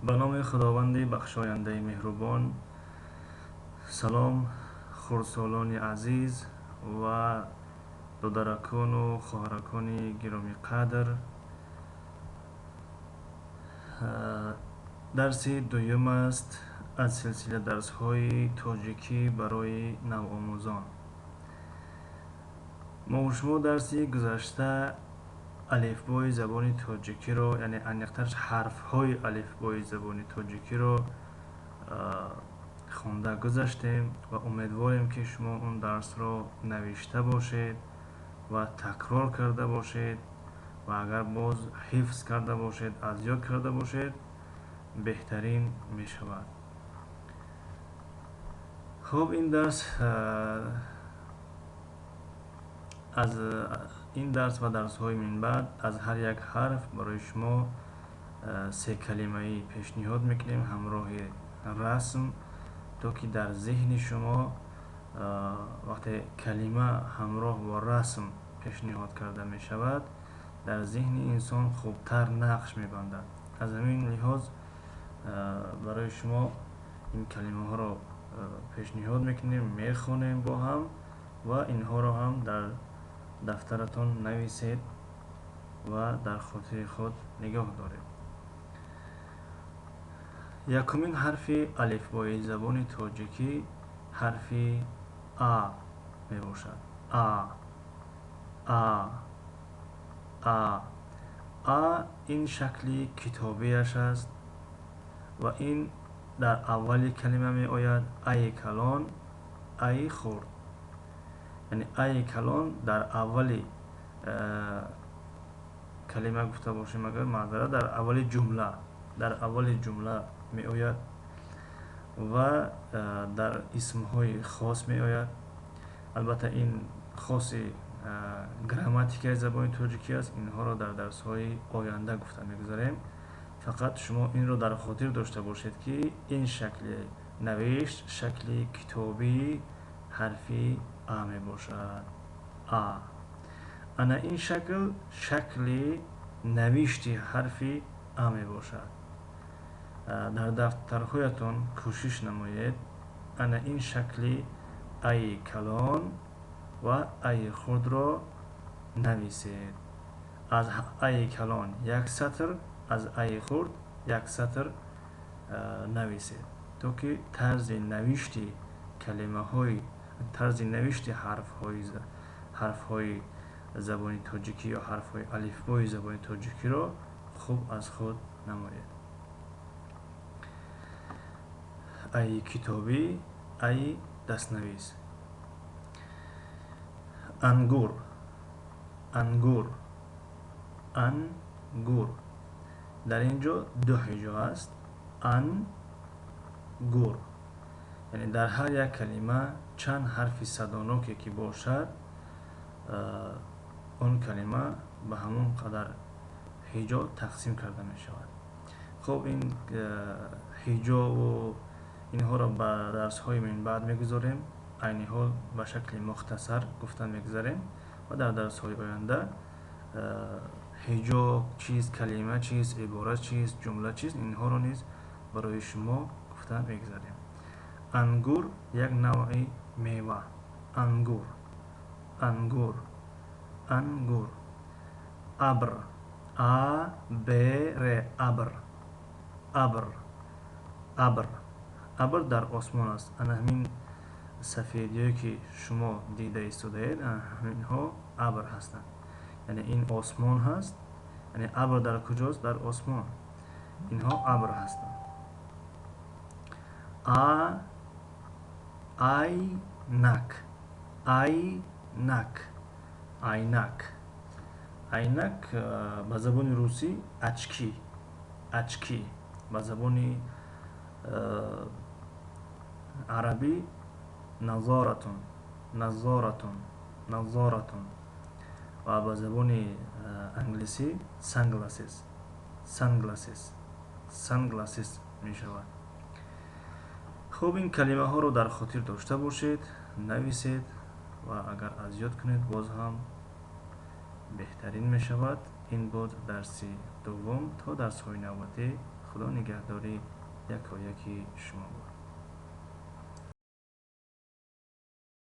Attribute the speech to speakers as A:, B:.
A: Ба номи Худованди бахшояндаи меҳрубон. Салом, хурдсолони азиз ва додаракону хоҳаракони гиромиқадр. Дарси дуюм аст аз силсила дарсҳои тоҷикӣ барои навомӯзон. Мо шумо дарси гузашта алифбои забони тоҷикиро, яъне аниқтараш ҳарфҳои алифбои забони тоҷикиро хонда гузаштем ва умедворем, ки шумо он дарсро навишта бошед ва такрор карда бошед ва агар боз ҳифз карда бошед, аз ёд карда бошед, беҳтарин мешавад. Хуб, ин дарс аз ин дарс ва дарсҳои минбаъд аз ҳар як ҳарф барои шумо се калимаӣ пешниҳод мекунем ҳамроҳи расм, то ки дар зеҳни шумо вақте калима ҳамроҳ бо расм пешниҳод карда мешавад, дар зеҳни инсон хубтар нақш мебандад. Аз ҳамин лиҳоз барои шумо ин калимаҳоро пешниҳод мекунем, мехонем бо ҳам ва инҳоро ҳам дар дафтаратон нависед ва дар хотири худ нигоҳ доред. Якумин ҳарфи алифбои забони тоҷикӣ ҳарфи А мебошад. А, А, А. А ин шакли китобиаш аст ва ин дар аввали калима меояд. Аи калон, аи хурд, яъне аи калон дар аввали калима гуфта бошем, агар маъзарат, дар аввали ҷумла, дар аввали ҷумла меояд ва дар исмҳои хос меояд. Албатта, ин хоси грамматикаи забони тоҷикӣ аст, инҳоро дар дарсҳои оянда гуфта мегузарем. Фақат шумо инро дар хотир дошта бошед, ки ин шакли навишт шакли китобии ҳарфи А мебошад. А, ана ин шакл шакли навишти ҳарфи А мебошад. Дар дафтарҳоятон кӯшиш намоед, ана ин шакли аи калон ва аи хурдро нависед. Аз аи калон як сатр, аз аи хурд як сатр нависед, то ки тарзи навишти калимаҳои, тарзи навишти ҳарфҳои забони тоҷикӣ ё ҳарфҳои алифбои забони тоҷикиро хуб аз худ намоед. Аи китобӣ, аи дастнавис. Ангур, ангур, ангур. Дар ин ҷо ду ҳиҷо аст. Ан, гур, яъне дар ҳар як калима чанд ҳарфи садоноке ки бошад, он калима ба ҳамон қадар ҳиҷо тақсим карда мешавад. Хуб, ин ҳиҷову инҳоро ба дарсҳои минбаъд мегузорем. Айни ҳол ба шакли мухтасар гуфта мегузарем ва дар дарсҳои оянда ҳиҷо чиз, калима чиз, ибора чиз, ҷумла чиз, инҳоро низ барои шумо гуфта мегузарем. Ангур як навъи мева. Ангур, ангур, ангур. Абр, А, Б, Р, абр, абр, абр. Абр дар осмон аст. Ана ҳамин сафедиҳое, ки шумо дида истодаед, ҳаминҳо абр ҳастанд. Яъне ин осмон ҳаст. Яъне абр дар куҷост? Дар осмон. Инҳо абр ҳастанд. А, айнак, айнак, айнак. Айнак ба забони русӣ очки, очки, ба забони арабӣ назоратун, назоратун, назоратун ва ба забони англисӣ sunglasses, sunglasses, sunglasses мешавад. Хуб, ин калимаҳоро дар хотир дошта бошед, нависед ва агар аз ёд кунед, боз ҳам беҳтарин мешавад. Ин буд дарси дуввум. То дарсҳои навбатӣ, Худо нигаҳдори якояки шумо бод.